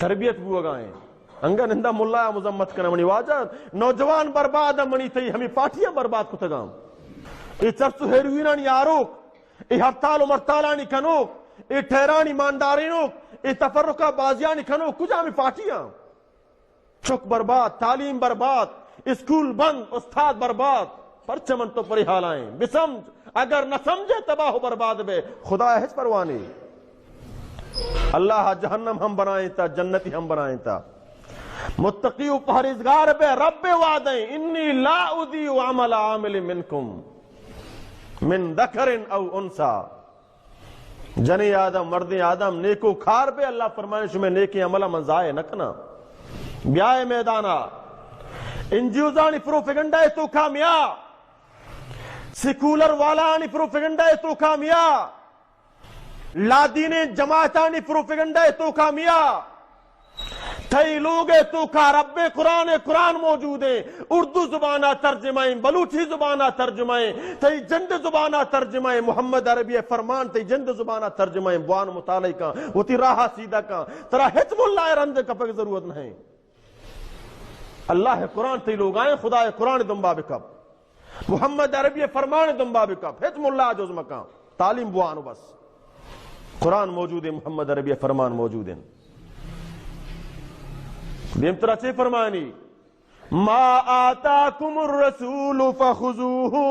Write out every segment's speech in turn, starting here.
تربیت بوگا ایں۔ انگا نندا ملا مذمت کناں، منی واجہ، نوجوان برباد ایں، منی تئی ہمے پارٹیاں برباد کتگاں۔ اے چرس و ہیروئینانی آروک، اے ہڑتال و مرتالانی کنوک، اے ٹہرانی ماندارینوک، اے تفرقہ بازیانی کنوک، کجا ہمے پارٹیاں؟ چک برباد، تعلیم برباد، اسکول بند، استاد برباد۔ پرچہ من تو پرے حالا ایں؟ بسمجھ، اگر نہ سمجھے تباہ و برباد بے۔ خدا ہچ پرواہ نیں۔ اللہ جہنم ہم بنائینتا، جنتی ہم بنائینتا۔ متقی و پہریزگار بے، رب وعدہ ایں، انی لا اضیع عمل عامل منکم من ذکر او انثی۔ جنیں آدم، مردیں آدم، نیکو کار بے، اللہ فرمائے، شمے نیکیں عمل من ضائع نہ کناں۔ بیائے میدانا، این جی اوزانی پروپیگنڈا توکا میا، سیکولر والانی پروپیگنڈا توکا میا، لادینیں جماعتانی پروپیگنڈا توکا میا۔ تئی لوگ ءِ توکا رب ءِ قرآن، قرآن موجود ایں، اردو زبان ءَ ترجمہ ایں، بلوچی زبان ءَ ترجمہ ایں، تئی جند زبان ءَ ترجمہ ایں۔ محمد عربی ءِ فرمان تئی جند زبان ءَ ترجمہ ایں۔ بوان، مطالعہ کن، وتی راہ ءَ سیدھا کن، ترا ہچ ملا ءِ رند کپگ ضرورت نہ ایں۔ اللہ ءِ قرآن تئی لوگ ءَ ایں، خدا ءِ قرآن ءِ دمبا بکپ۔ محمد عربی ءِ فرمان ءِ دمبا بکپ، ہچ ملا ءَ جز مکن، تعلیم بوان و بس۔ قرآن موجود ایں، محمد عربی ءِ فرمان موجود ایں۔ دیمترا چے فرمانی؟ ما آتاکم الرسول فخذوه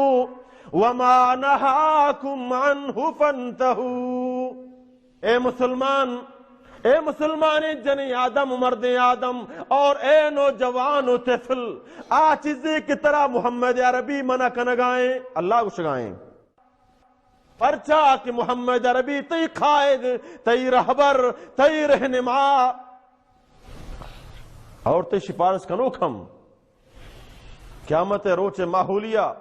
وما نهاکم عنه فانتهوا۔ اے مسلمان، اے مسلمانیں جنیں آدم و مردیں آدم، اور اے نوجوان و طفل، آ چیزے کہ ترا محمد عربی منع کنگا ایں، اللہ گوشگا ایں۔ پرچا کہ محمد عربی تئی قائد، تئی رہبر، تئی رہنما، اور تئی سفارش کنوک ہم۔ قیامت ءِ روچ ءِ ماحولیا،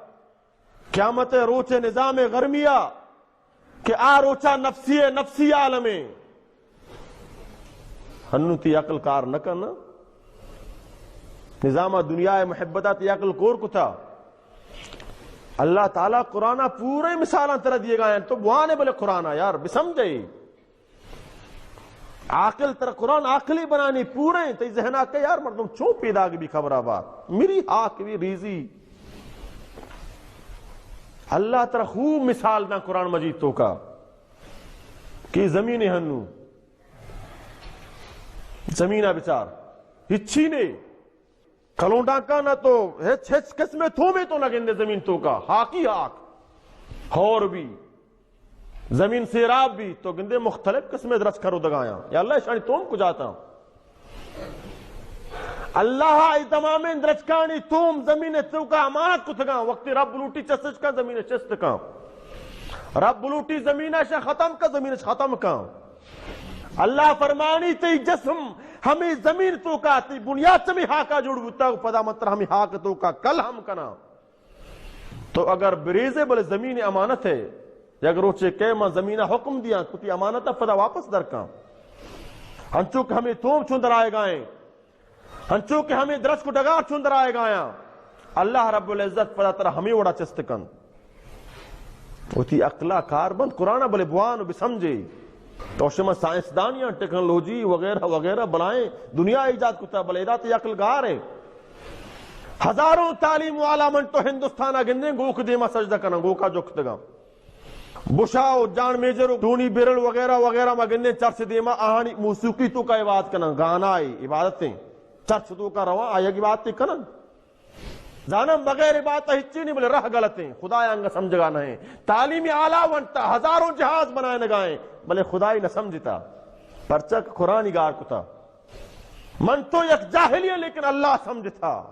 قیامت ءِ روچ ءِ نظام ءِ گرمیا، کہ آ روچا نفسی ءِ نفسی عالم ایں۔ ہنو تئی عقل کار نہ کن۔ نظام ءَ دنیا ءِ محبت ءَ تئی عقل کور کتا۔ اللہ تعالیٰ قرآن ءَ پورے مثالاں ترا دیگا ایں، تو بوانے بلے قرآن ءَ یار، بسمجھے۔ عاقل ترا قرآن عاقلی بنانی پورے، تئی ذہن ءَ کہ یار مردم چون پیداگ بی، خبر آباد مری، ہاک بی، ریزی۔ اللہ ترا خوب مثال داں قرآن مجید توکا کہ زمین ہنو، زمین ءَ بچار، ہچی نے۔ کلونڈانکاں نہ تو ہچ، ہچ قسمے تومے تو نہ گندے زمین توکا، ہاکی ہاک، ہور بی، زمین سیراب بی، تو گندے مختلف قسمے درچک رودگایاں۔ یا اللہ، اشانی توم کجاتاں؟ اللہ ءَ اے تمامیں درچکانی توم زمین ءِ توکا امانت کتگاں۔ وقتی رب لوٹی چستش کن، زمین ءَ چست کن۔ رب لوٹی زمین ءَ ختم کن، زمین ءَ ختم کن۔ اللہ فرمانی، تئی جسم ہمے زمین توکا، تئی بنیاد چمی ہاکا جوڑ بوتگ، پدا من ترا ہمے ہاک توکا کل ہم کناں۔ تو اگر بریزے بلے زمین امانت ایں، یک روچے کہ من زمین ءَ حکم دیاں کہ تئی امانت ءَ پدا واپس درکاں۔ انچو کہ ہمے توم چون درآیگا ایں، انچو کہ ہمے درچک و ڈگار چون درآیگایاں، اللہ رب العزت پدا ترا ہمے وڑا چست کنت۔ وتی عقل ءَ کار بند، قرآن ءَ بلے بوان و بسمجھے۔ تو شما سائنسدانیاں، ٹیکنالوجی وغیرہ وغیرہ بلائیں دنیا ایجاد کتا، بلے ادا تئی عقل گار ایں۔ ہزاروں تعلیم والا من تو ہندوستان ءَ گندیں گوک دیما سجدہ کناں، گوکا جکتگاں۔ بشا و جان میجر و ٹونی بیرل وغیرہ وغیرہ ما گندیں چرچ دیما آہانی موسیقی توکا عبادت کناں، گانا ءِ عبادت ایں۔ چرچ توکا رواں، آیگ عبادت کناں۔ زاناں بغیر عبادت ءَ ہچی نیں، بلے راہ غلط ایں، خدا ءَ انگا سمجھگا نہ ایں۔ تعلیم اعلیٰ ونتا، ہزاروں جہاز بنائینگا ایں، بلے خدا ءَ نہ سمجھتا۔ پرچا کہ قرآن ءَ گار کتا۔ من تو یک جاہلی ایں، لیکن اللہ سمجھتا۔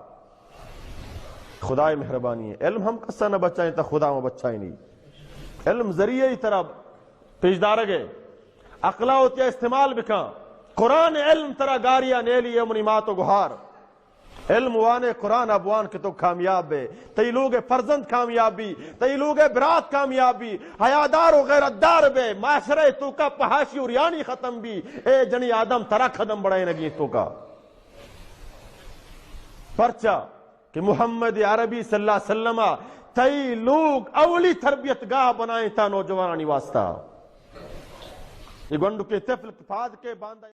خدا ءِ مہربانی ایں۔ علم ہم کسا نہ بچائینتا، خدا ما بچائینی۔ علم ذریعہ ای ترا پیش دارگ ایں۔ عقل ءَ وتیا استعمال بکن۔ قرآن علم ترا گاریا نیلی ایں منی مات و گہار۔ علم وانے، قرآن ءَ بوان کہ تو کامیاب بے، تئی لوگ ءِ فرزند کامیاب بی، تئی لوگ ءِ برات کامیاب بی، حیادار و غیرت دار بے، معاشرہ ءِ توکا فحاشی و ریانی ختم بی، اے جنی آدم ترا قدم بڑھائینگی توکا۔ پرچا کہ محمد عربی صلی اللہ علیہ وسلم ءَ تئی لوگ اولی تربیت گاہ بنائینتا نوجوانانی واسطہ۔ اے گونڈکے طفل پاد کے باندا